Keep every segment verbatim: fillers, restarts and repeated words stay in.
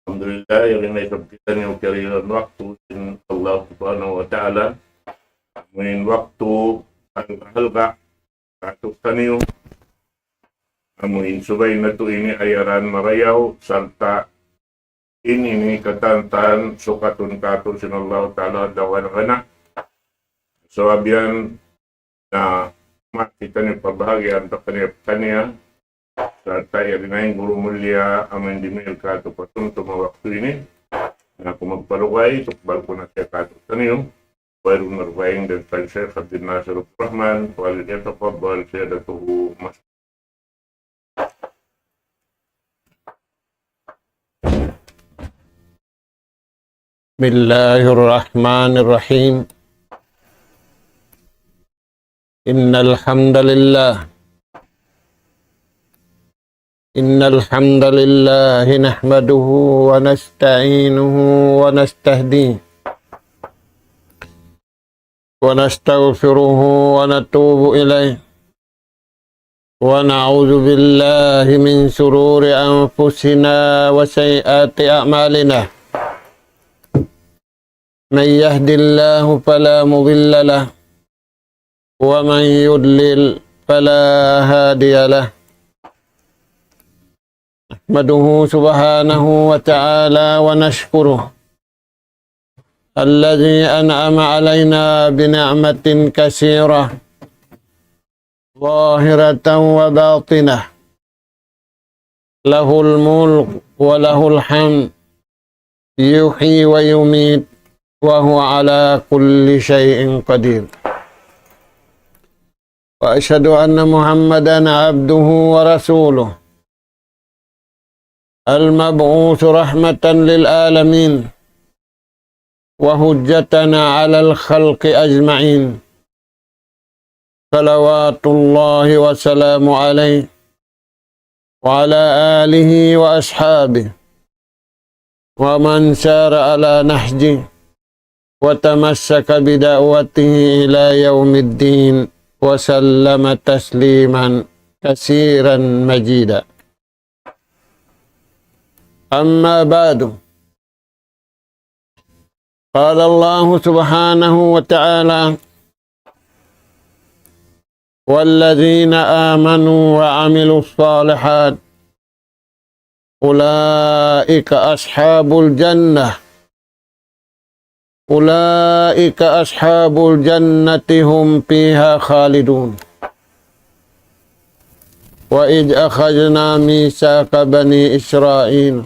Alhamdulillah, yari na isab kitaniyu kiyarihilan waktu sin Allah Subhanahu wa Ta'ala. Amuin waktu al-, halga' katu'taniyu. Amuin subay natu' ini ayaran marayaw, sarta' in ini katan-katan sukatun katu' sin Allah Ta'ala dawan kana. So, abiyan na makita ni pabahagian ta kaniya-kaniya, sarta' yari na in guru mulia amuin dimihil katu' patumtum waktu ini. Na aku magpalugay, tukbal ku na siya katu'taniyu. Wayruun narbaing dan kan Sheikh Abdul Nasir Abdul Rahman, وليتفضل سيادته مشكورا. بسم الله الرحمن الرحيم. إن الحمد لله، إن الحمد لله نحمده ونستعينه ونستهديه ونستغفره ونتوب إليه، ونعوذ بالله من شرور أنفسنا وسيئات أعمالنا. من يهد الله فلا مضل له، ومن يضلل فلا هادي له. نحمده سبحانه وتعالى ونشكره الذي أنعم علينا بنعمة كثيرة ظاهرة وباطنة، له الملك وله الحمد، يحيي ويميت، وهو على كل شيء قدير. وأشهد أن محمدا عبده ورسوله، المبعوث رحمة للعالمين وحجتنا على الخلق أجمعين، صلوات الله وسلامه عليه وعلى آله وأصحابه ومن سار على نهجه وتمسك بدعوته إلى يوم الدين وسلم تسليما كثيرا مزيدا. أما بعد، قال الله سبحانه وتعالى: والذين آمنوا وعملوا الصالحات أولئك أصحاب الجنة، أولئك أصحاب الجنة هم فيها خالدون. وإذ أخذنا ميثاق بني إسرائيل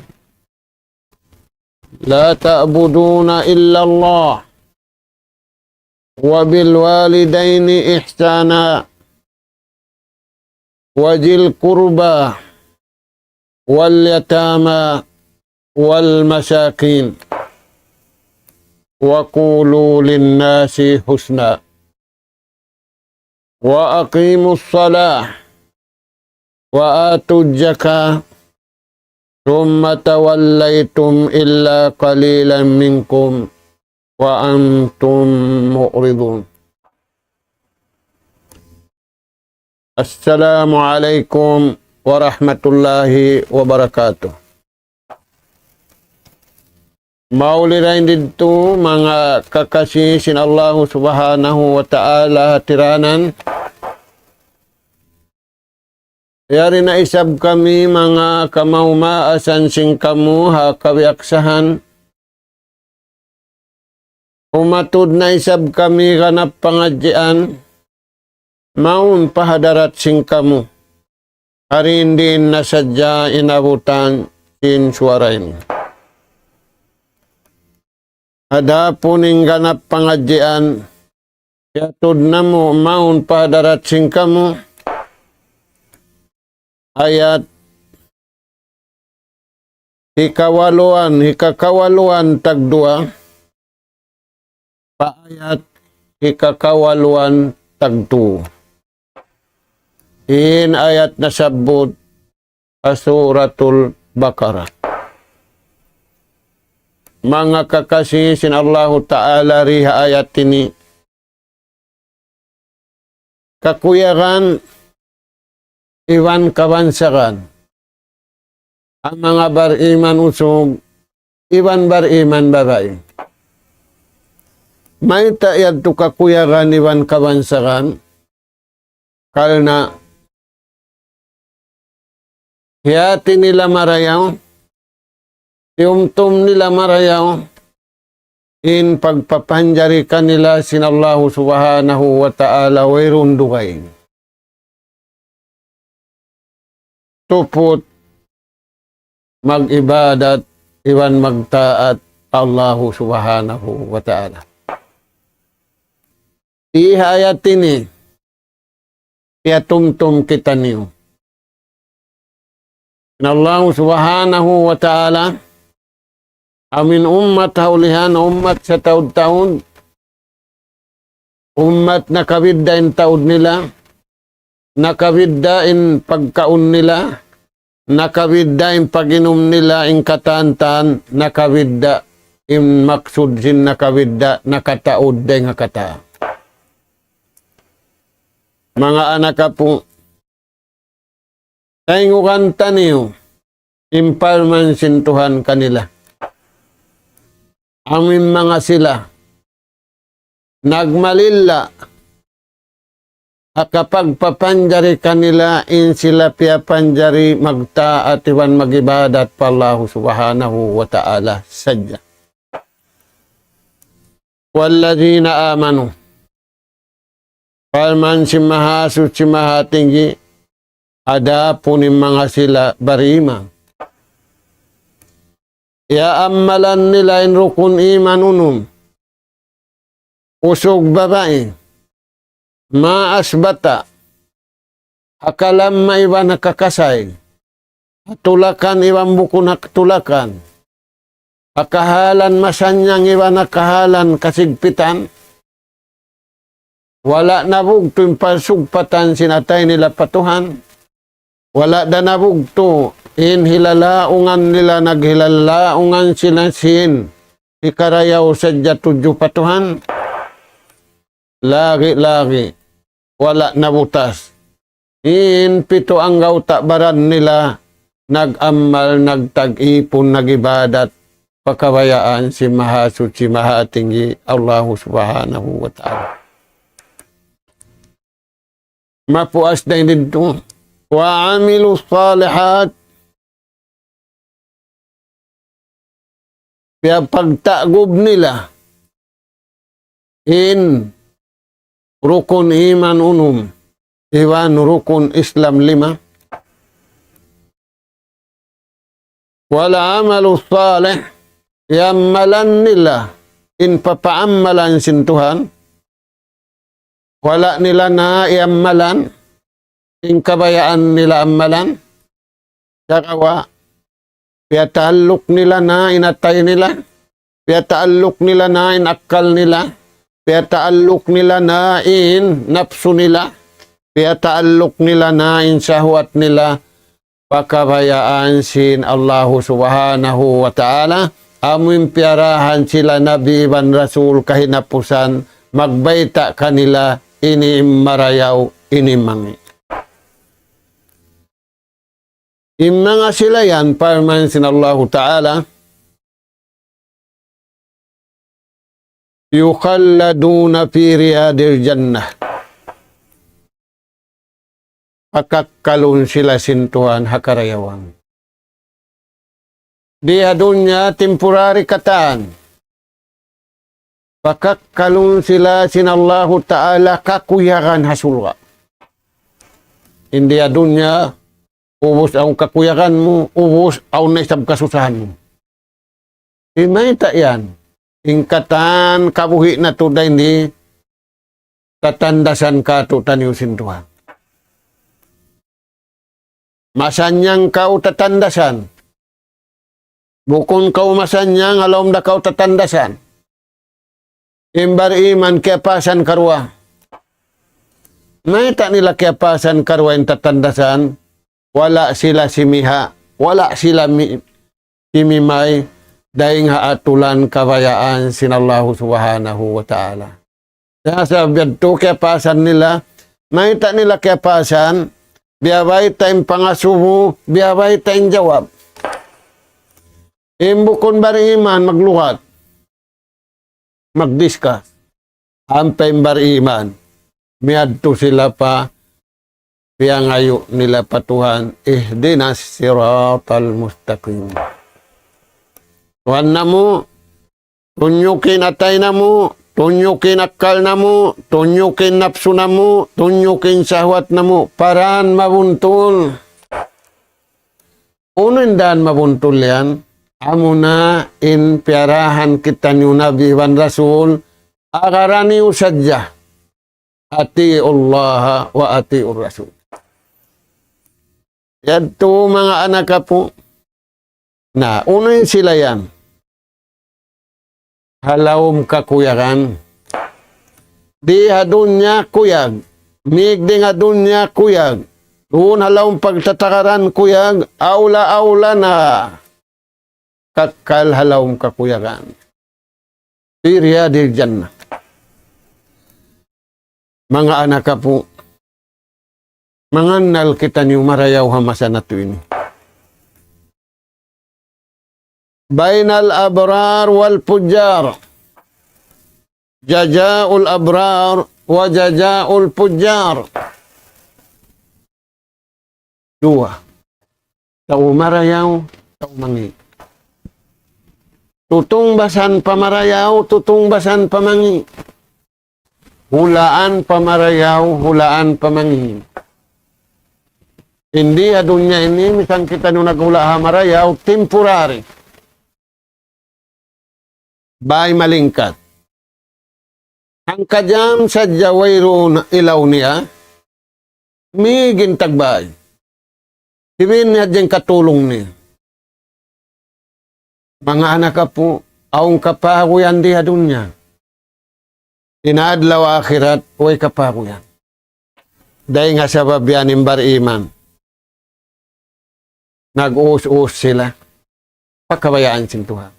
لا تعبدون إلا الله وبالوالدين إحسانا وذي القربى واليتامى والمساكين وقولوا للناس حسنا وأقيموا الصلاة وآتوا الزكاة ثم توليتم إلا قليلا منكم وأنتم معرضون. السلام عليكم ورحمة الله وبركاته. Mauli dayn didtu manga kakasi sin Allahu Subhanahu wa Ta'ala hatiranan. Yari na isab kami manga kamaas-maasan sin kamu ha kabiyaksahan. Umatud na isab kami ganap pangadjian, mawn pa hadarat sin kamu. Hari in diin na sadja in abutan sin suwara ini. Adapun in ganap pangadjian, piyatud namu' mawn pa hadarat sin kamu, ayat hikawaluan, hikakawaluan tagduwa, pa ayat hikakawaluan tagtū. In ayat nasabbut ha Suratul Baqarah. Manga kakasi sin Allahu Ta'ala, di ha ayat ini, kakuyagan iban kabansagan. Amu in manga bariman usug, iban bariman babai. Mayta' yadtu kakuyagan iban kabansagan? Karna' hiyati nila marayaw, tiyumtum nila marayaw, in pagpapanjari kanila sin Allahu Subhanahu wa Ta'ala wayruun dugaing. Tuput mag-ibadat iban magtaat Allahu Subhanahu wa Ta'ala. Di ha ayat ini, piyatumtum kitaniyu. In Allahu Subhanahu wa Ta'ala, amin ummat ha ulihan, ummat sataud-taud, ummat nakabidda' in taud nila, nakabidda' in pagkaun nila, nakabidda' in pag-inum nila, in katan-katan, nakabidda' in maksud sin nakabidda', nakataud dayn ha katan. Manga anak apu', tayngugan taniyu in parman sin Tuhan kanila. Amin manga sila nagmalilla' ha kapagpapanjari kanila, in sila piyapanjari magtaat iban mag-ibadat pa Allahu Subhanahu wa Ta'ala sadja. وَالَّذِينَ آمَنُوا. Parman sin Mahasuchi Mahatinggi, adapun in manga sila bariman, iyaammalan nila in rukun iman unum, usug babai, مَا أَثْبَتَ, ha kalamma iban ha kakasay, ha tulakan iban bukun ha tulakan, ha kahalan masannyang iban ha kahalan kasigpitan. Wala' nabugtu' in pasugpatan sin atay nila pa Tuhan. Wala' da nabugtu' in hilalaungan nila, naghilalaungan sila sin hikarayaw sadja tudju pa Tuhan. Lagi'-lagi', wala' nabutas in pitu anggawta' baran nila nag-amal, nagtag-ipun, nag-ibadat pa kabayaan sin Mahasuchi Mahatinggi Allahu Subhanahu wa Ta'ala. Mapuas dayn didtu. وَعَمِلُوا الصَّالِحَاتِ. Piyagta'gub nila in rukun iman unum, iban rukun Islam lima. وَالْعَمَلُ الصَّالِحُ, iyammalan nila in papaammalan sin Tuhan. Wala' nila na iyammalan in kabayaan nila ammalan. Sagawa' piyataalluk nila na in atay nila, piyataalluk nila na in akkal nila, piyataalluk nila na in napsu nila, piyataalluk nila na in sahwat nila, pa kabayaan sin Allahu Subhanahu wa Ta'ala, amu in piyarahan sila nabi iban rasul kahinapusan, magbayta' kanila ini in marayaw, ini in mangi'. In manga sila yan, parman sin Allahu Ta'ala, يُخَلَّدُونَ فِي رِيَاضِ الْجَنَّةِ. Pakakkalun sila sin Tuhan ha karayawan. Di ha dunya temporary katan. Pakakkalun sila sin Allahu Ta'ala kakuyagan ha surga'. In di ha dunya, ubus awn kakuyagan mu, ubus awn na isab kasusahan mu. Di' mayta' yan. In katan kabuhi' natu' dayn di, tatandasan kātu'niyu sin Tuhan. Masannyang kaw tatandasan. Bukun kaw masannyang, ha lawm da kaw tatandasan. In bariman kiyapasan karuwa. Mayta' nila kiyapasan karuwa in tatandasan? Wala' sila simiha', wala' sila mi-, simimay, dayng ha atulan kabayaan sin Allahu Subhanahu wa Ta'ala. Sa' sabab yadtu kiyapasan nila, mayta' nila kiyapasan, biya' bayta' in pangasubu, biya' bayta' in jawab. In bukun bariman maglugat, magdiskas. Ampa in bariman, miyadtu sila pa piyangayu' nila pa Tuhan, اهدنا الصراط المستقيم. Tuhan namu', tunjuki in atay namu', tunjuki in akkal namu', tunjuki in napsu namu', tunjuki in sahwat namu', pa dān mabuntul. Unu in dān mabuntul yan? Amuna in piyarahan kitaniyu Nabi iban Rasul, agara niyu sadja. أطيعوا الله وأطيعوا الرسول. Yadtu manga anak apu'. Na, unu in sila yan? Ha lawm kakuyagan. Di ha dunya kuyag. Mīg dayn ha dunya kuyag. Duun ha lawm pagtatakaran kuyag. Awla-awla na kakkal ha lawm kakuyagan. في رياض الجنة. Manga anak apu', mangannal kitaniyu marayaw ha masa natu' ini. بين الأبرار والفجار. جزاء الأبرار وجزاء الفجار. Duwa. Tau marayaw, tau mangi'. Tutungbasan pa marayaw, tutungbasan pa mangi'. Hulaan pa marayaw, hulaan pa mangi'. Di ha dunya ini, misan kitaniyu naghula' ha marayaw, temporary. Bāy malingkat. Hangka jam sadja wayruun ilaw niya, mīg in tagbāy. Hibin niya in katulung niya. Manga anak apu', awn kapaguyan di ha dunya. In adlaw akhirat, way kapaguyan. Dayn ha sabab yan in bariman. Nag-us-us sila pa kabayaan sin Tuhan.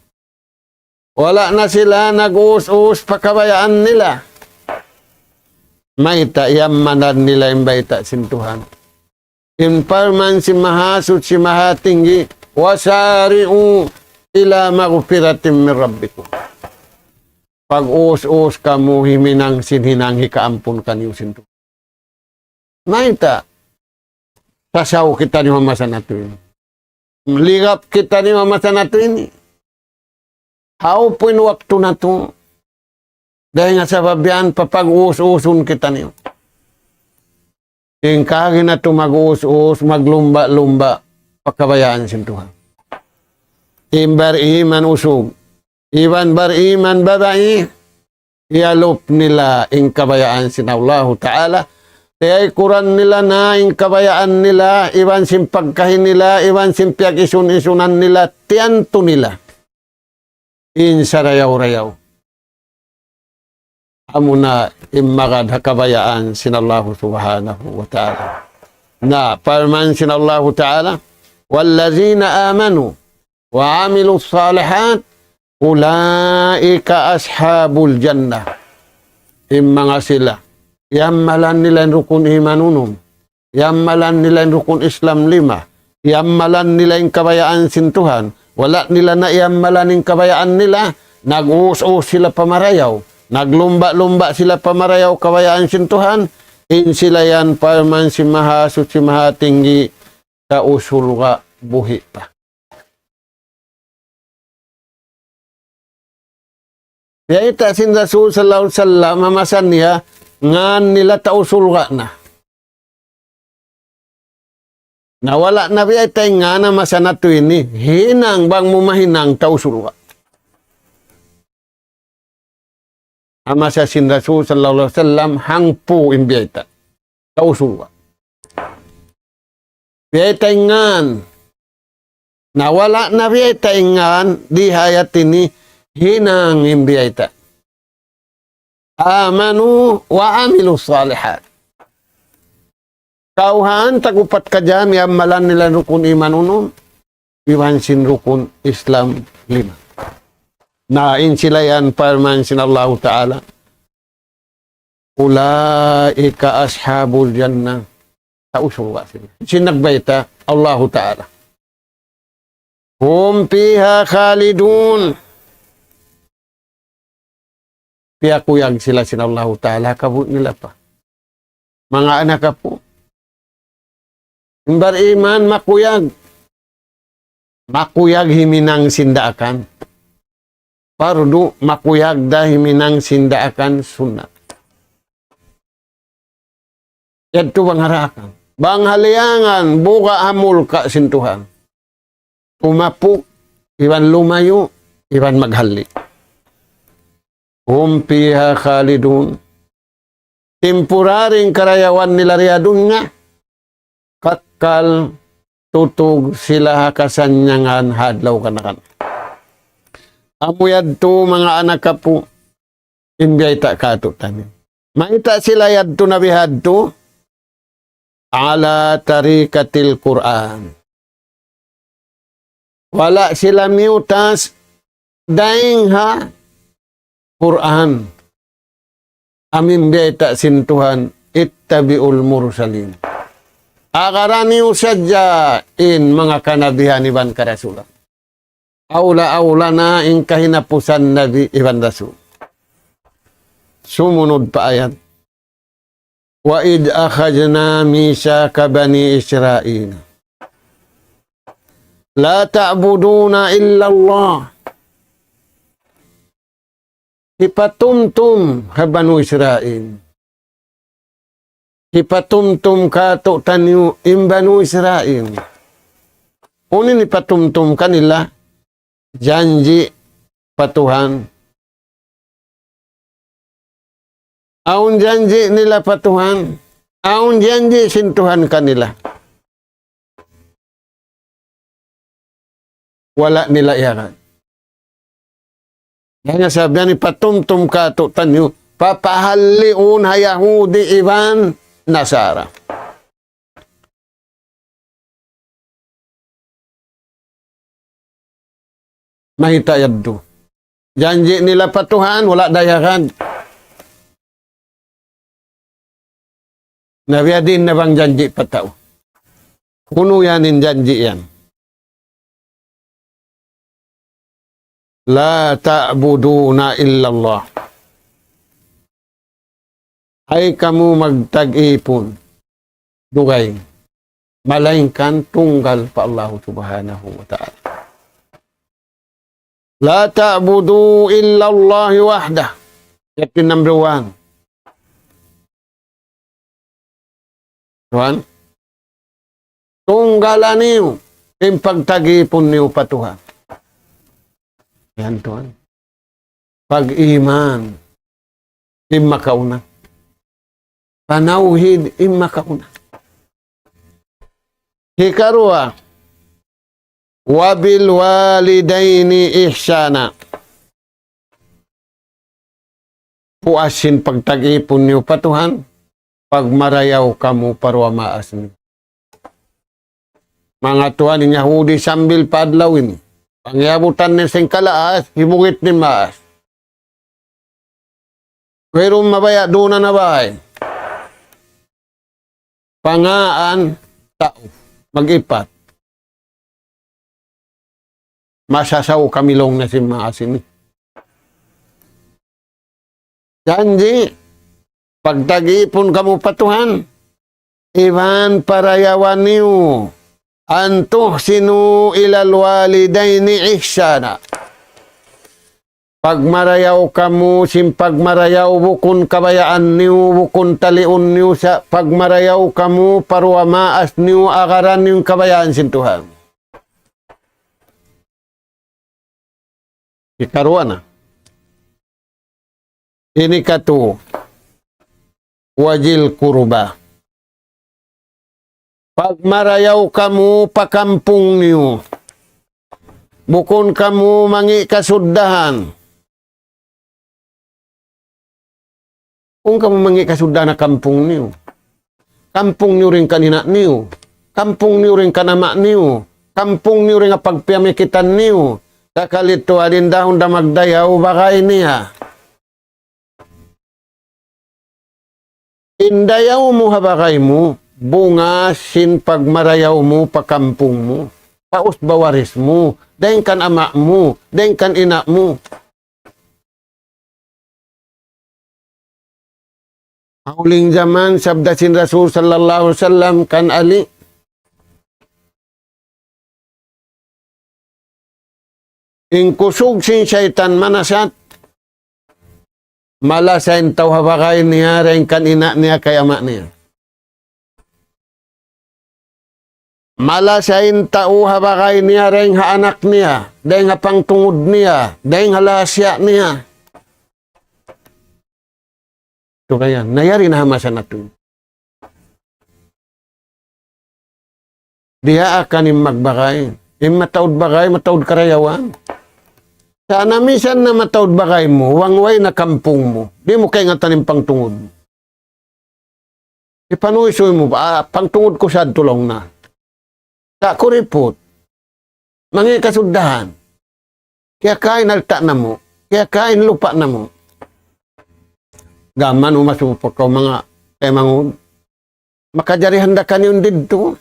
Wala' na sila nag-us-us pa kabayaan nila. Mayta', iyammanan nila in bayta' sin Tuhan. In parman sin Mahasuchi Mahatinggi, وسارعوا إلى مغفرة من ربكم. Pag-us-us kamu himinang sin hinang hikaampun kaniyu sin Tuhan. Mayta'? Sasaw kitaniyu ha masa natu' ini. Ligap kitaniyu ha masa natu' ini. Hawpu in waktu natu'. Dayn ha sabab yan papag-us-usun kitaniyu. In kaagi natu' mag-us-us, maglumba'-lumba' pa kabayaan sin Tuhan. In bariman usug, iban bariman babai, iyalup nila in kabayaan sin Allahu Ta'ala. Tiyaykuran nila na in kabayaan nila, iban sin pagkahi nila, iban sin piyag-isun-isunan nila, tiyantu nila. In sarayaw-rayaw. Amuna in magad ha kabayaan sin Allahu Subhanahu wa Ta'ala. Na, parman sin Allahu Ta'ala, والذين آمنوا وعملوا الصالحات أولئك أصحاب الجنة. In manga sila, iyammalan nila in rukun iman unum, iyammalan nila in rukun Islam lima, iyammalan nila in kabayaan sin Tuhan, wala' nila na iyammalan in kabayaan nila, nag-us-us sila pa marayaw, naglumba'-lumba' sila pa marayaw kabayaan sin Tuhan, in sila yan parman sin Mahasuchi Mahatinggi, tau surga' buhi' pa. Biyayta' sin Rasul sallallahu alayhi wasallam, ha masa niya, ngan nila tau surga' na. Na wala' na biyayta' in ngan ha masa natu' ini, hinang bang mu mahinang tau surga'. Ha masa sin Rasul sallallahu alayhi wasallam, hangpu' in biyayta'. Tau surga'. Biyayta' in ngan. Na wala' na biyayta' in ngan, di ha ayat ini, hinang in biyayta'. آمنوا وعملوا الصالحات. Kauhan tag-upat ka jam, iyammalan nila in rukun iman unum, iban sin rukun Islam lima. Na in sila yan parman sin Allahu Ta'ala, أولئك أصحاب الجنة. Tau surga' sila. Sin nagbayta', Allahu Ta'ala. هم فيها خالدون. Piyakuyag sila sin Allahu Ta'ala, kabuhi' nila pa. Manga anak apu'. In bariman makuyag. Makuyag himinang sin daakan. Pardu makuyag da himinang sin daakan sunnat. Yadtu bang ha daakan. Bang ha liyangan, buga' ha mulka' sin Tuhan. Tumapu', iban lumayu', iban maghalli'. هم فيها خالدون. Temporary in karayawan nila ha dunya. Kakkal tutug sila ha kasannyangan ha adlaw kanakan. Amu yadtu manga anak apu', in biyayta' kātu'niyu. Mayta' sila yadtu na bihadtu? على طريقة القرآن. Wala' sila miyutas dayn ha Qur'an. Amu in biyayta' sin Tuhan, اتبعوا المرسلين. Agaraniyu sadja in manga kanabihan iban karasulan. Awla-awla na in kahinapusan nabi iban rasul. Sumunud pa ayat. وإذ أخذنا ميثاق بني إسرائيل لا تعبدون إلا الله. Hipatumtum ha Banu Israil. Hipatumtum kātu'niyu in Banu Israil. Unu in hipatumtum kanila? Janji' pa Tuhan. Awn janji' nila pa Tuhan. Awn janji' sin Tuhan kanila. Wala' nila iyagad. Hangkan sabab yan hipatumtum kātu'niyu, papahalliun ha Yahudi iban Nasara. Mayta' yadtu? Janji' nila pa Tuhan, wala' da iyagad. Na biyadiin na bang janji' pa tau? Unu yan in janji' yan? لا تعبدون إلا الله. Ayaw kamu magtag-ipun dugaing, malaingkan tunggal pa Allahu Subhanahu wa Ta'ala. لا تعبدوا إلا الله وحده. Yadtu in number one. Tuwan, tunggala niyu in pagtag-ipun niyu pa Tuhan. Yan, tuwan. Pag-iman, in makauna. Panawhid, in makauna. Hikaruwa, وبالوالدين إحسانا. Puas sin pagtag-ipun niyu pa Tuhan, pagmarayaw kamu pa duwa maas niyu. Manga tuwan, in Yahudi sambil pa adlaw ini, pangyabutan niya sin kalaas, hibugit niya maas. Wayruun mabaya' duun na bay. Pangaan tau, mag-ipat. Masasaw kami laung niya sin maas ini. Janji', pagtag-ipun kamu pa Tuhan, iban parayawan niyu, أن تحسنوا إلى الوالدين إحسانا. Pagmarayaw kamu sin pagmarayaw bukun kabayaan niyu, bukun taliun niyu sa, pagmarayaw kamu pa duwa maas niyu, agaran niyu in kabayaan sin Tuhan. Hikaruwa na. Ini katu, وذي القربى. Pagmarayaw kamu pa kampung niyu. Bukun kamu mangi' kasuddahan. Bukun kamu mangi' kasuddahan ha kampung niyu. Kampung niyu dayn kan ina' niyu. Kampung niyu dayn kan ama' niyu. Kampung niyu dayn ha pagpiyamikitan niyu. Sakali tuud in dahun da magdayaw bagay niya. In dayaw mu ha bagay mu, bunga sin pagmarayaw mu pa kampung mu. pa usba waris mu, dayn kan ama' mu, dayn kan ina' mu. Ha huling jaman, sabda sin Rasul sallallahu alayhi wasallam kan Ali, in kusug sin saytan manasat, malasa in tau ha bagay niya, dayn kan ina' niya, kay ama' niya. Malasa in tau ha bagay niya, dayn ha anak niya, dayn ha pangtungud niya, dayn ha lahasiya niya. Tuud yan, nayari na ha masa natu'. Diyaak in magbagay. In mataud bagay, mataud karayawan. Sa' na misan na mataud bagay mu, bang way na kampung mu, di' mu kaingatan in pangtungud mu. Ipanuysuy mu ba, ah, pangtungud ku sa' tulung na. Sa' kuriput. Mangi' kasuddahan. Kiyakain alta' namu'. Kiyakain lupa' namu'. Gam mayan umasubu pa kaw manga taymanghud. Makajari handakan yan didtu.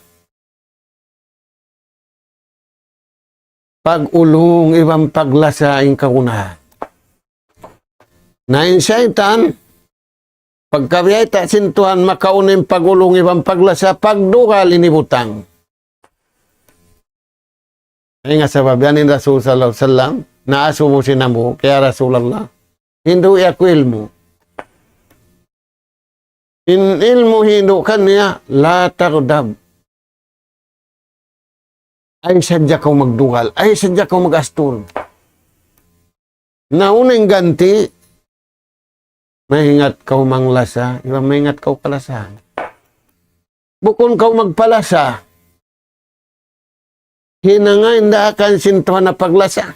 Pag-ulung iban paglasa in kagunahan. Na in saytan, pagka biyayta' sin Tuhan makauna in pag-ulung iban paglasa, pagdugal in hibutang. Dayn ha sabab yan in Rasul sallallahu alayhi wasallam, naasubu sin hambuuk, "Ya Rasulullah, hindu' aku ilmu'." In ilmu' hindu' kaniya, "La taghdab." Ayaw sadja kaw magdugal, ayaw sadja kaw mag-astur. Na unu in ganti', maingat kaw manglasa, iban maingat kaw palasahan. Bukun kaw magpalasa. Hinanga in daakan sin Tuhan ha paglasa.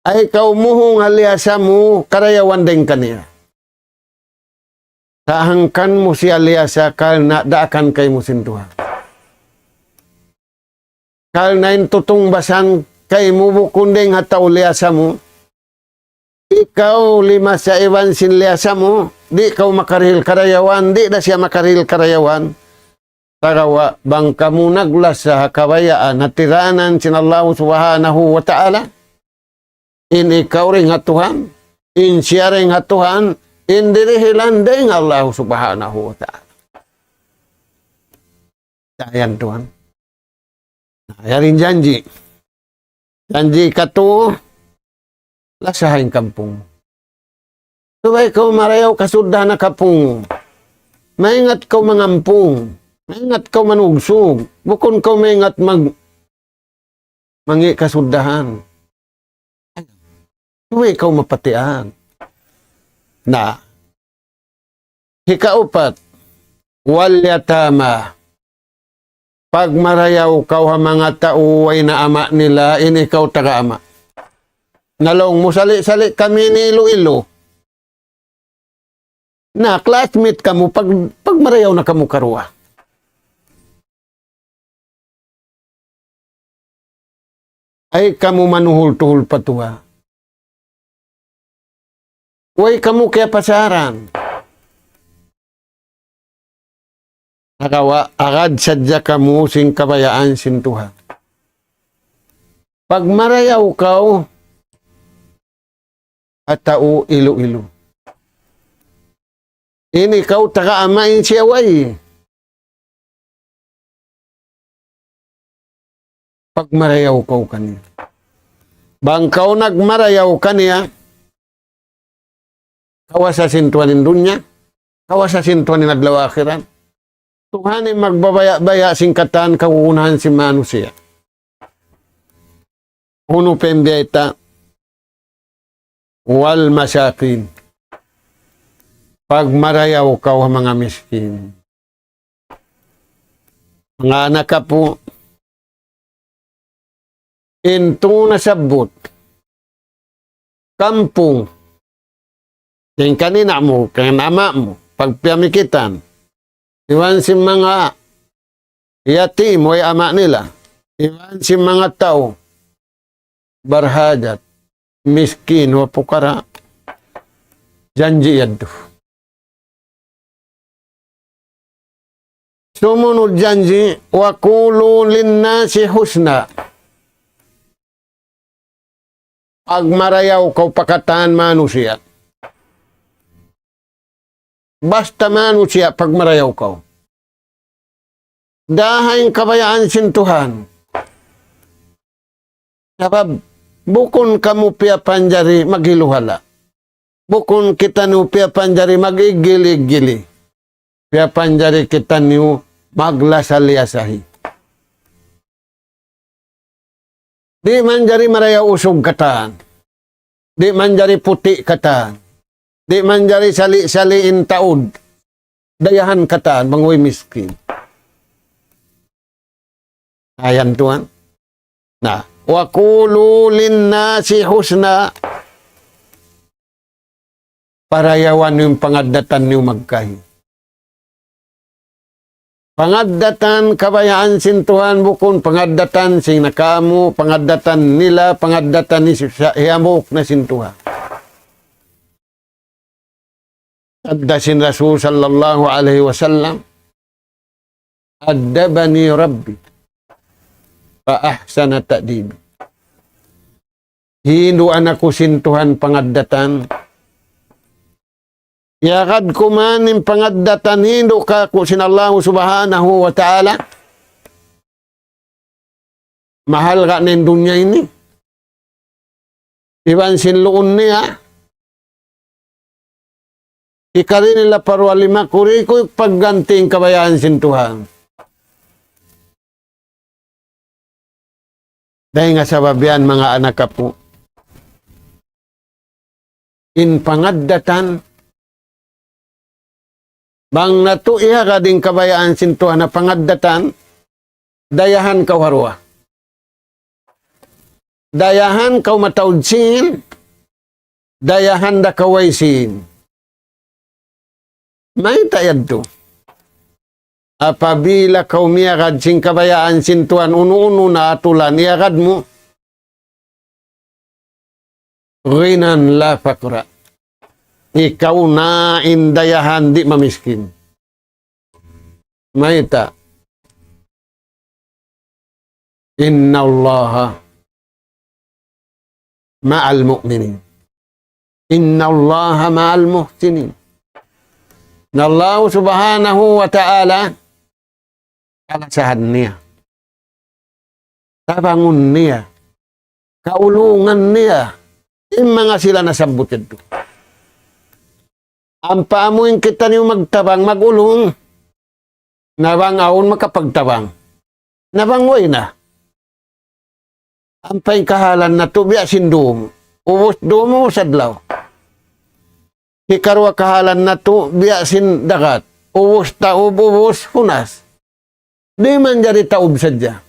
Ayaw kaw muhung ha liyasa mu karayawan dayn kaniya. Sa' hangkan mu siya liyasa karna' daakan kaymu sin Tuhan. Karna' in tutungbasan kaymu bukun dayn ha tau liyasa mu. Ikaw limasa iban sin liyasa mu, di' kaw makarihil karayawan, di' da siya makarihil karayawan. Sagawa' bang kamu naglasa ha kabayaan, ha tiranan sin Allahu Subhanahu wa Ta'ala, in ikaw dayn ha Tuhan, in siya dayn ha Tuhan, in dirihilan dayn ha Allahu Subhanahu wa Ta'ala. Dayn ha Tuhan. Na, yari in janji'. Janji' katu, lasaha in kampung. Subay kaw marayaw kasuddahan ha kampung. Maingat kaw mangampung. Maingat kaw manugsug. Bukun kaw maingat mag-, mangi' kasuddahan. Subay kaw mapatian. Na, hikaupat, wal yatama. Pagmarayaw kaw ha manga tau way na ama' nila, in ikaw taga ama'. Na laung mu, sali'-sali' kami ni Iloilo. Na, classmate kamu, pag-, pagmarayaw na kamu karuwa. Ayaw kamu manuhul-tuhul pa tuwa. Way kamu kiyapasaran. Sagawa', agad sadja kamu sin kabayaan sin Tuhan. Pagmarayaw kaw ha tau Iloilo. In ikaw taga ama', in siya way. Pagmarayaw kaw kaniya. Bang kaw nagmarayaw kaniya, kawasa sin Tuhan in dunya, kawasa sin Tuhan in adlaw akhirat. Tuhan in magbabaya'-baya' sin katan kagunahan sin manusiya'. Unu pa in biyayta'? Wal masakin. Pagmarayaw kaw ha manga miskin. Manga anak apu', in tungud nasabbut, kampung, dayn kan ina' mu, kan ama' mu, pagpiyamikitan, iban sin manga yatim, way ama' nila, iban sin manga tau barhajat, miskin, wa pukara', janji' yadtu. Sumunud janji', وقولوا للناس حسنا. Pagmarayaw kaw pa katan manusiya'. Basta manusiya', pagmarayaw kaw. Dahain kabayaan sin Tuhan. Sabab, bukun kamu piyapanjari maghiluhala'. Bukun kitaniyu piyapanjari mag-iggil-iggili. Piyapanjari kitaniyu maglasa-liyasahi. Di' manjari marayaw usug katan. Di' manjari puti' katan. Di' manjari sali'-sali' in taud. Dayahan katan, bang way miskin. Ayan tuwan. Na, وقولوا للناس حسنا. Parayawan niyu in pangaddatan niyu magkahi. Pangaddatan kabayaan sin Tuhan bukun pangaddatan sin nakamu, pangaddatan nila, pangaddatan ni sa-, hiyambuuk na sin Tuhan. Sabda sin Rasul sallallahu alayhi wasallam, أدبني ربي فأحسن تأديبي. Hinduan aku sin Tuhan pangaddatan. Iyagad ku man in pangaddatan hindu' kaku' sin Allah subhanahu wa ta'ala. Mahal ka na in dunya ini. Iban sin luun niya. Hikari nila pa duwa lima kuri ku pagganti in kabayaan sin Tuhan. Dayn ha sabab yan, manga anak apu'. In pangaddatan, bang natu' iyagad in kabayaan sin Tuhan ha pangaddatan, dayahan kaw ha duwa. Dayahan kaw mataud sīn, dayahan da kaw way sīn. Mayta' yadtu? Apabila kaw miyagad sin kabayaan sin Tuhan unu-unu na atulan iyagad mu, غنى لا فقر. Ikaw na in dayahan di' mamiskin. Mayta'? إن الله مع المؤمنين. إن الله مع المحسنين. Na Allah subhanahu wa ta'ala, kalasahan niya. Tabangun niya. Kaulungan niya. In manga sila nasabbut yadtu. Ampa amu in kitaniyu magtabang, mag-ulung. Na bang awn makapagtabang. Na bang way na. Ampa in kahalan natu' biya' sin dum. Ubus dum, ubus adlaw. Hikaruwa kahalan natu' biya' sin dagat. Ubus taub, ubus hunas. Di' manjari taub sadja.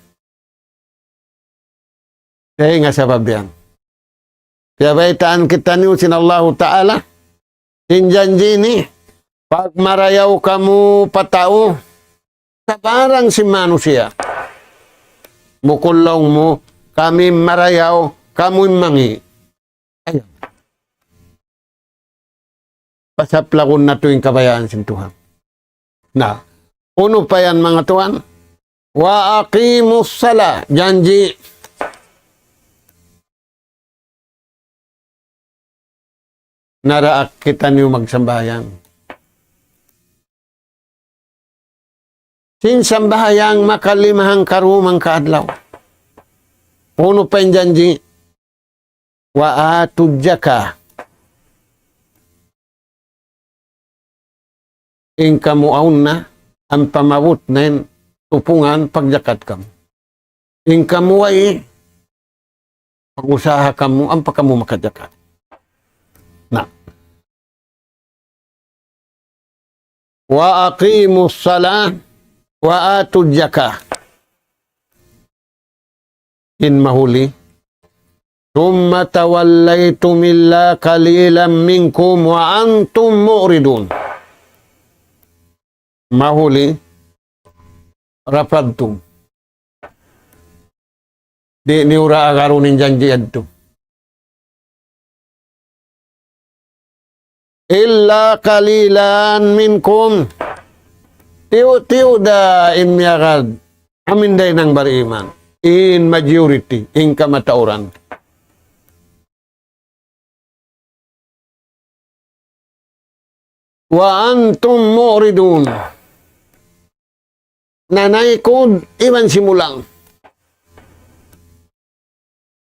Dayn ha sabab yan. Piyabaytaan kitaniyu sin Allahu Ta'ala, sin janji' ini, pagmarayaw kamu pa tau, sabarang sin manusiya'. Bukun laung mu, kami marayaw, kamu in mangi'. Ayaw. Pasaplagun natu' in kabayaan sin Tuhan. Na, unu pa yan, manga tuwan? وأقيموا الصلاة. Janji'. Naraak kitaniyu magsambahayang. Sin sambahayang makalima hangka duwa hangka adlaw. Unu pa in janji'? وآتوا الزكاة. In kamu awn na, ampa maabut na in tupungan pagjakat kamu. In kamu way, pag-usaha kamu, ampa kamu makajakat. Na. وأقيموا الصلاة وآتوا الزكاة. In mahuli. ثم توليتم إلا قليلا منكم وأنتم معرضون. Mahuli. رفضتم. Di' niyu ra agarun in janji' yadtu. إلا قليلا منكم. Tiyu'-tiyu' da in miyagad, amu in da in bariman. In majority, in kamatauran. وأنتم معرضون. Nanaykud iban simulang.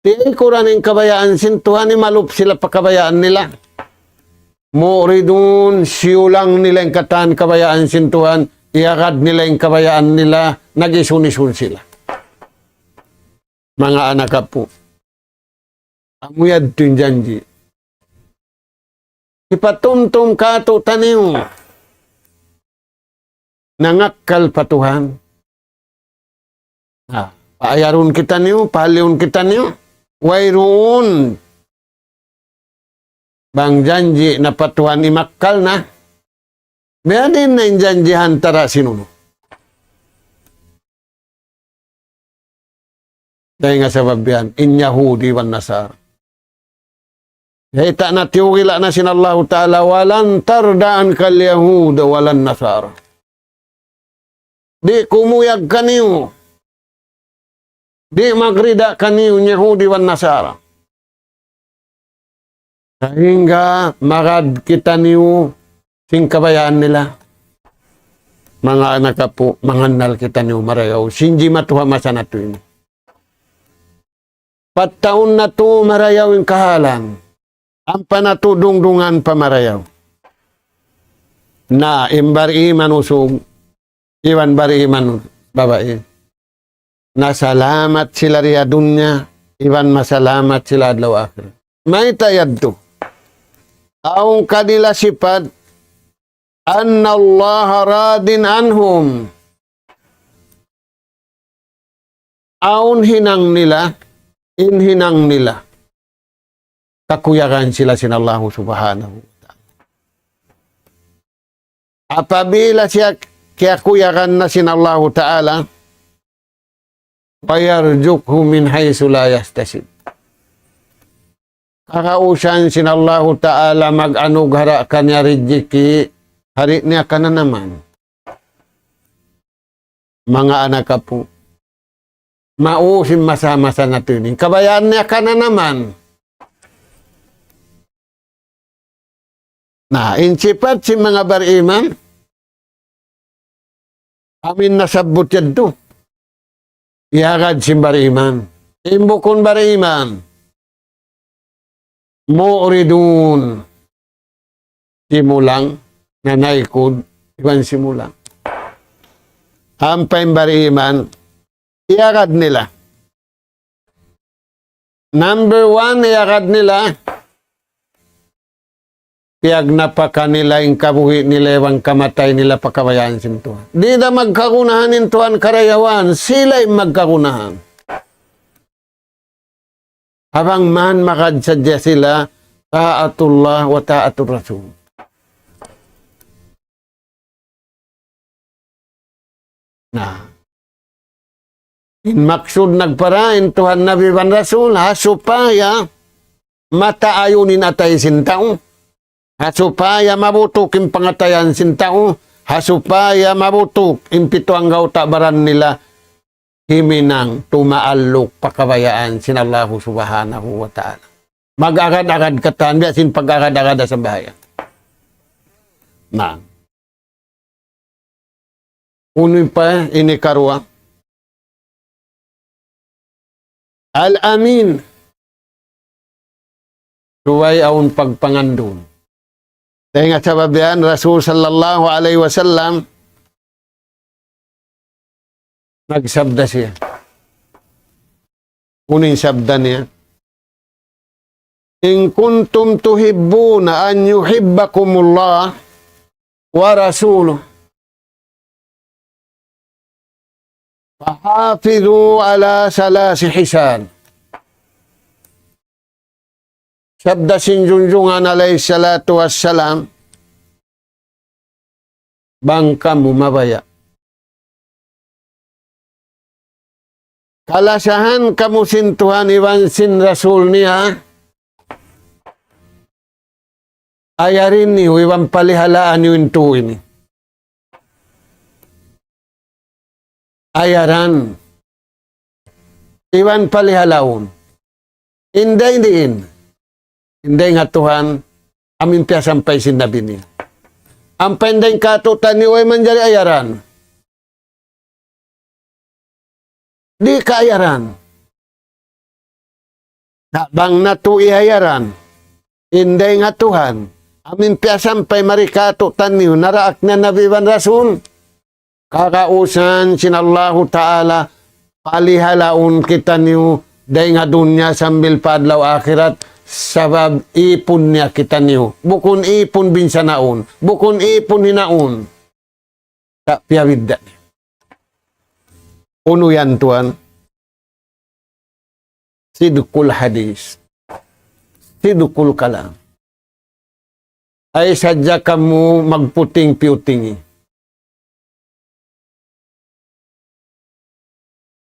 Tiyaykuran in kabayaan sin Tuhan, imalup sila pa kabayaan nila. معرضون, siyulang nila in katan kabayaan sin Tuhan, iyagad nila in kabayaan nila, nag-isun-isun sila. Manga anak apu'. Amu yadtu in janji'. Hipatumtum kātu'niyu. Nangakkal pa Tuhan. Na, paayarun kitaniyu, pahaliun kitaniyu. Wayruun. Bang janji' na pa Tuhan imakkal na. Biya' diin na in janji' ha antara' sin unu. Dayn ha sabab yan, in Yahudi wan Nasara. Hita' na tiyugila' na sin Allahu Ta'ala, ولن ترضى عنك اليهود ولا النصارى. Di' kumuyag kaniyu. Di' magrida kaniyu in Yahudi wan Nasara. Sahingga magad kitaniyu sin kabayaan nila. Manga anak apu', mangannal kitaniyu marayaw. Sin jimatu ha masa natu' ini. Pattaun natu' marayaw in kahalan. Ampa natu' dungdungan pa marayaw. Na, in bariman usug, iban bariman babai. Nasalamat sila di ha dunya, iban masalamat sila adlaw akhirat. Mayta' yadtu? Awn kanila sipat, أن الله راض عنهم. Awn hinang nila, in hinang nila. Kakuyagan sila sin Allahu Subhanahu wa Ta'ala. Apabila siya kiyakuyagan na sin Allahu Ta'ala, ويرزقه من حيث لا يحتسب. Kakausan sin Allahu Ta'ala mag-anughara kaniya rijiki, ha di' niya kananaman. Manga anak apu'. Maus in masa-masa natu' ini. Kabayaan niya kananaman. Na, in sipat sin manga bariman, amu in nasabbut yadtu. Iyagad sin bariman. In bukun bariman. معرضون. Simulang, nanaykud, iban simulang. Ampa in bariman, iyagad nila. Number one, iyagad nila. Piyagnapaka nila in kabuhi' nila iban kamatay nila pa kabayaan sin Tuhan. Di' da magkagunahan in Tuhan karayawan, sila in magkagunahan. Habang man magad sadja sila, طاعة الله وطاعة الرسول. Na. In maksud nagpara in Tuhan, Nabi iban Rasul, ha supaya mataayun in atay sin tau. Ha supaya mabutuk in pangatayan sin tau. Ha supaya mabutuk in pitu anggawta' baran nila. Himinang tumaalluk pa kabayaan sin Allahu Subhanahu wa Ta'ala. Mag-agad-agad katan, biya' sin pag-agad-agad ha sambahayang. Na. Unu pa ini karuwa? Al-Amin. Subay awn pagpangandum. Dayn ha sabab yan, Rasul sallallahu alayhi wasallam, nagsabda siya. Unu in sabda niya? إن كنتم تحبون أن يحبكم الله ورسوله فحافظوا على ثلاث خصال. Sabda sin Junjungan alayhi salatu wassalam, bang kamu mabaya' kalasahan kamu sin Tuhan iban sin Rasul niya, ayarin niyu iban palihalaan niyu in tū ini. ayaran, iban palihalaun. In dayn diin, in dayn ha Tuhan, amu in piyasampay sin Nabi niya. Ampa in dayn kātu'niyu way manjari ayaran. Di' kaayaran. Na bang natu' iyayaran, in dayn ha Tuhan, amu in piyasampay mari kātu'niyu, naraak na Nabi iban Rasul. Kagausan sin Allahu Ta'ala, palihalaun kitaniyu dayn ha dunya sambil pa adlaw akhirat, sabab ipun niya kitaniyu. Bukun ipun binsanaun, bukun ipun hinaun. Ta' piyabidda'. Unu yan, tuwan? Sidqul hadis. Sidqul kalam. Ay sadja kamu magputing-piutingi.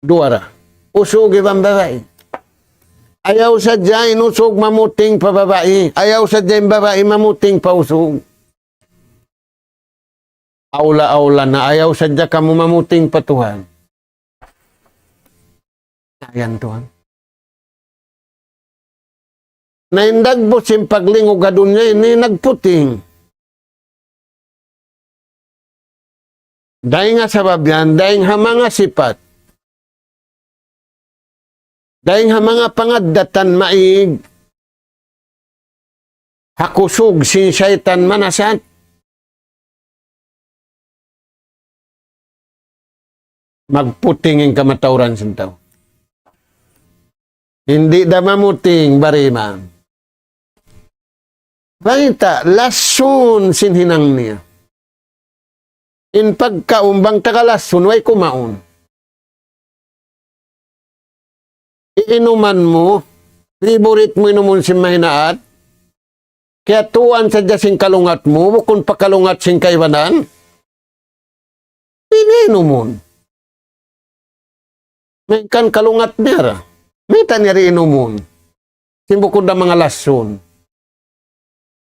Duwa ra. Usug iban babai. Ayaw sadja in usug mamuting pa babai. Ayaw sadja in babai mamuting pa usug. Awla-awla na ayaw sadja kamu mamuting pa Tuhan. Ayan, tuwan. Na in dagbus sin paglingug ha dunya ini nagputing. Dayn ha sabab yan, dayn ha manga sipat. Dayn ha manga pangaddatan maig, ha kusug sin saytan manasat, magputing in kamatauran sin tau. Di' da mamuting bariman. Bayta', lasun sin hinang niya. In pagkaun bang taga lasun, way kumaun. Iinuman mu, favorite mu inumun sin mahinaat, kiyatuan sadja sin kalungat mu, bukun pa kalungat sin kaibanan. Di' niya inumun. Malayngkan kalungat niya ra. Mayta' niya di' inumun? Sin bukun da manga lasun.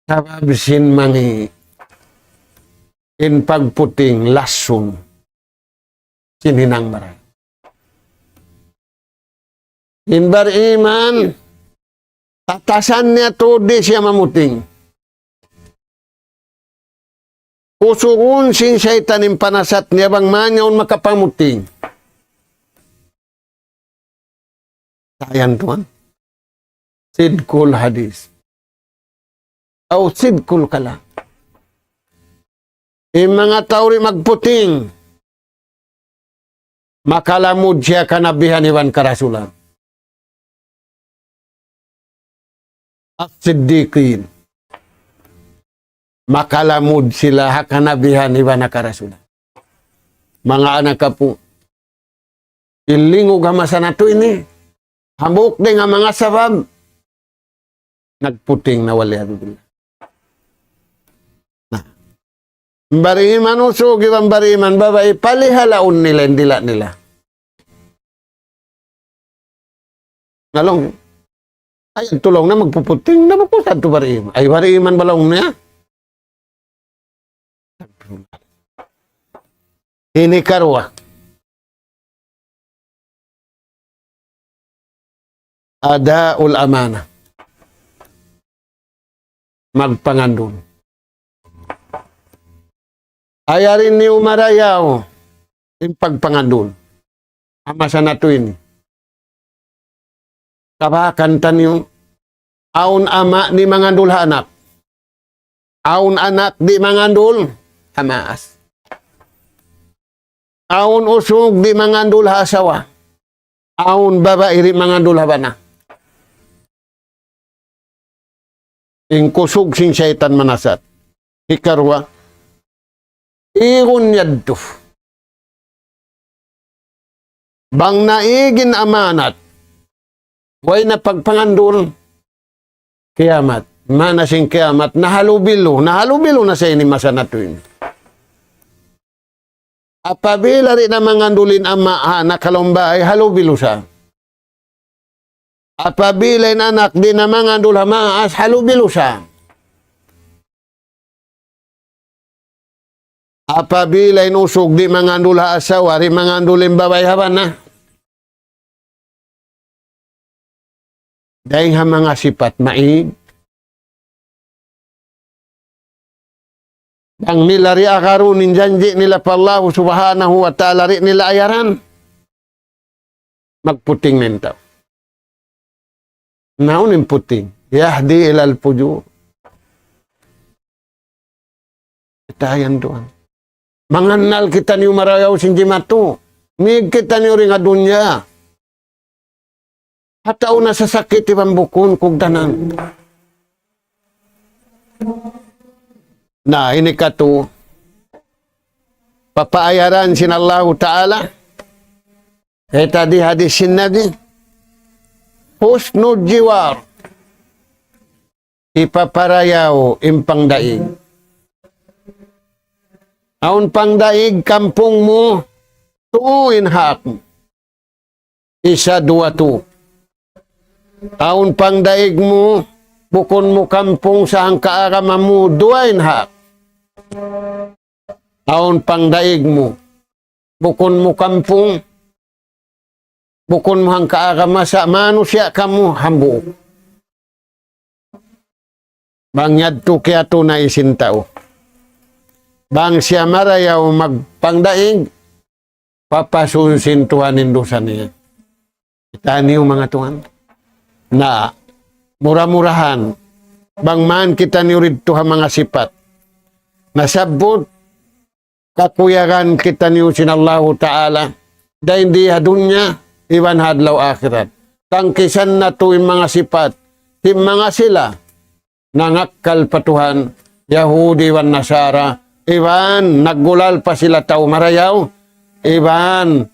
Sabab sin mangi' in pagputing lasun. Sin hinang marayaw. In bariman, tatasan niya tuud di' siya mamuting. Kusugun sin saytan in panasat niya bang man yaun makapamuting. Sa' yan, tuwan. Sidqul hadis. Aw sidqul kalam. In manga tau di' magputing, makalamud siya kanabihan iban karasulan. As-siddiqin. Makalamud sila ha kanabihan iban ha karasulan. Manga anak apu', in lingug ha masa natu' ini, hambuuk dayn ha manga sabab, nagputing na, wal iyadhu billah. Na, bariman usug iban bariman babai, palihalaun nila in dila' nila. Na laung, ay, in laung niya magpuputing na, bukun sa' tu bariman. Ay, bariman ba laung niya? Ini karuwa. Ada'ul amanah. Magpangandul. Ayarin niyu marayaw in pagpangandul. Ha masa natu' ini. Kabakan taniyu, awn ama' di' mangandul ha anak. Awn anak di' mangandul ha maas. Awn usug di' mangandul ha asawa. Awn babai di' mangandul ha bana. In kusug sin saytan manasat. Hikaruwa, igun yadtu. Bang naig in amanat, way na pagpangandul, kiyamat. Maana sin kiyamat, nahalubilu, nahalubilu na sa ini masa natu' ini. Apabila di' na mangandul in ama' ha anak ha lawm bāy, halubilu sa. Apabila in anak di' na mangandul ha maas, halubilu sa. Apabila in usug di' mangandul ha asawa, di' mangandul in babai ha bana. Dayng ha manga sipat maig. Bang nila di' agarun in janji' nila pa Allah Subhanahu wa Ta'ala, di' nila ayaran. Magputing na in tau. Naun in puting. يهدي إلى الفجور. Kita yan duun. Mangannal kitaniyu marayaw sin jimatu. Mig kitaniyu dayn ha dunya. Hataw na sasakit iban bukun kugdanan. Na, ini katu', papaayaran sin Allahu Ta'ala. Kita di hadis sin Nabi. Husnul jiwar. Hipaparayaw in pangdaig. Awn pangdaig kampung mu, tū in hak mu. Isa, duwa, tū. Awn pangdaig mu, bukun mu kampung sa hangka agama mu, duwa in hak. Awn pangdaig mu, bukun mu kampung, bukun mu hangka agama sa manusiya' kamu hambuuk. Bang yadtu kiyatu na isin tau. Bang siya marayaw magpangdaig, papasun sin Tuhan in dusa niya. Kitaniyu manga tuwan. Na, mura-murahan, bang man kitaniyu didtu ha manga sipat nasabbut, kakuyagan kitaniyu sin Allahu Ta'ala, dayn di ha dunya, iban ha adlaw akhirat. Tangkisan natu' in manga sipat sin manga sila nangakkal pa Tuhan, Yahudi iban Nasara, iban naggulal pa sila tau marayaw, iban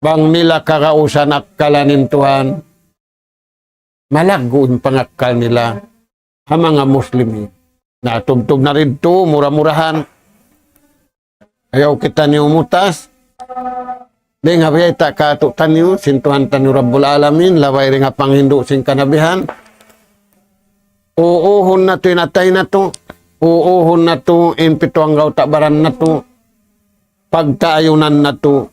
bang nila kagausan akkalan in Tuhan, malaggu' in pangakkal nila ha manga Muslimin. Na, tubtub na didtu, mura-murahan. Ayaw kitaniyu mutas. Dayn ha biyayta' kātu'niyu sin Tuhan taniyu Rabbul Alamin, labay dayn ha panghindu' sin kanabihan. Uuhun natu' in atay natu'. Uuhun natu' in pitu anggawta' baran natu'. Pagtaayunan natu',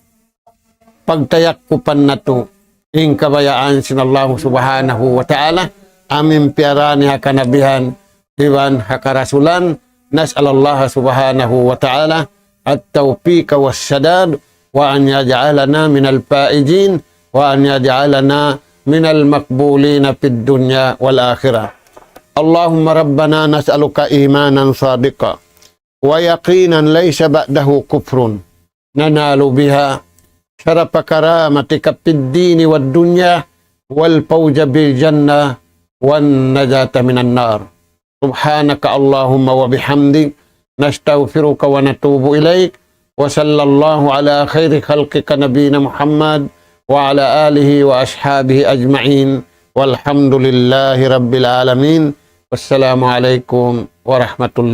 pagtayakkupan natu' in kabayaan sin Allahu Subhanahu wa Ta'ala, amu in piyarani ha kanabihan iban ha karasulan. نسأل الله سبحانه وتعالى التوفيق والسداد، وأن يجعلنا من الفائزين، وأن يجعلنا من المقبولين في الدنيا والآخرة. اللهم ربنا نسألك إيمانا صادقا ويقينا ليس بعده كفر، ننال بها شرف كرامتك في الدين والدنيا، والفوز بالجنة، والنجاة من النار. سبحانك اللهم وبحمدك، نستغفرك ونتوب إليك، وصلى الله على خير خلقك نبينا محمد وعلى آله وأصحابه أجمعين، والحمد لله رب العالمين. والسلام عليكم ورحمة الله.